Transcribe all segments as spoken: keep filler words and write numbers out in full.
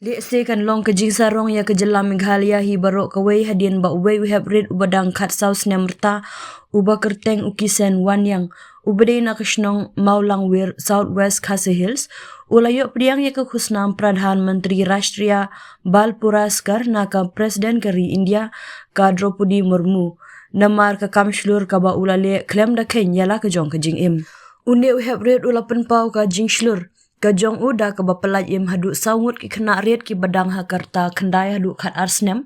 Lehse kan long ka jingsarong ïa ka jylla Meghalaya hi baroh kawei hadien ba uwei u hep rit uba dang khatsaw snem rta, uba kyrteng u Kisen Waniang, uba dei na ka shnong Mawlangwir, South West Khasi Hills, u la ïoh pdiang ïa ka khusnam Pradhan Mantri Rashtriya Bal Puraskar na ka President ka ri India, ka Droupadi Murmu, namar ka kam shlur kaba u la leh khlem da kheiñ ïa la ka jong ka jingim. Une u hep rit u la pynpaw ka jingshlur ka jong u da kaba pyllait im haduh saw ngut ki khynnah rit kiba dang ha ka rta khyndai haduh khatar snem,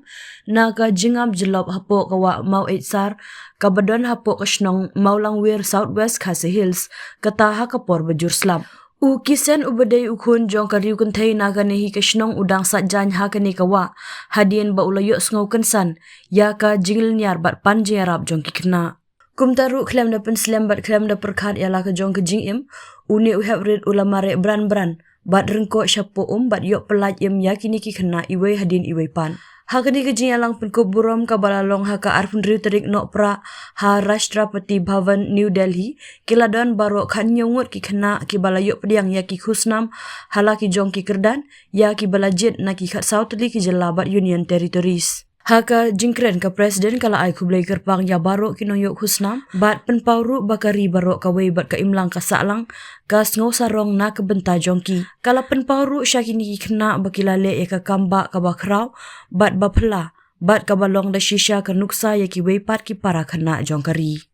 na ka jingïap jyllop hapoh ka wah Maw Eit Sar, kaba don hapoh ka shnong Mawlangwir, South West Khasi Hills, kata ha ka por ba jur slap. U Kisen, uba dei u khun jong ka riew kynthei na kane hi ka shnong, u dang sait jaiñ ha kane ka wah hadien ba u la ïohsngew kynsan ïa ka jinglynñiar bad pan jingïarap jong ki khynnah. Kumta ruh, khlem da pynslem bad khlem da pyrkhat ïa la ka jong ka jingim, une u hep rit u la mareh bran bran bad ryngkoh shapoh um bad ïoh pyllait im ïa kine ki khynnah iwei hadien iwei pat. Ha kane ka jingïalang pynkup burom kaba la long ha ka arphew hynriew tarik Nohprah ha Rashtrapati Bhavan, New Delhi, ki la don baroh khathynñiew ngut ki khynnah kiba la ïoh pdiang ïa ki khusnam ha la ki jong ki kyrdan, ïa kiba la jied na ki khatsaw tylli ki jylla bad Union Territories. Ha ka jingkren, ka President ka la ai khublei kyrpang ïa baroh ki nongïoh khusnam bad pynpaw ruh ba ka ri baroh kawei bad ka imlang ka sahlang ka sngew sarong na ka bynta jong ki. Ka la pynpaw ruh sha kine ki khynnah ba ki la leh ïa ka kam bah kaba khraw bad ba phylla, bad kaba long da shisha ka nuksa ïa kiwei pat ki para khynnah jong ka ri.